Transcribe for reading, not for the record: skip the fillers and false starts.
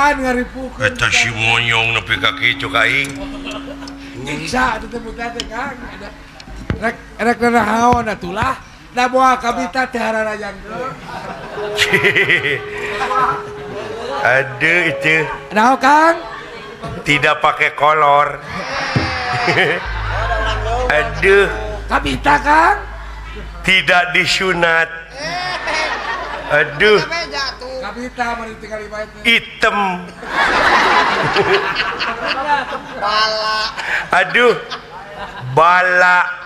Nyiksaan ngaripukeun. Eta si monyong nepi ka kitu ka aing. Nyiksa atuh teh buta teh, Kang. Rek rek nanaon atulah. Da moal kabita teh hararajangkeun. Aduh itu. Naon, Kang? Tidak pakai kolor. Aduh. Kabita, Kang? Tidak disunat. Aduh. Kabita mari tinggal bae teh. Hitam. Aduh. Bala.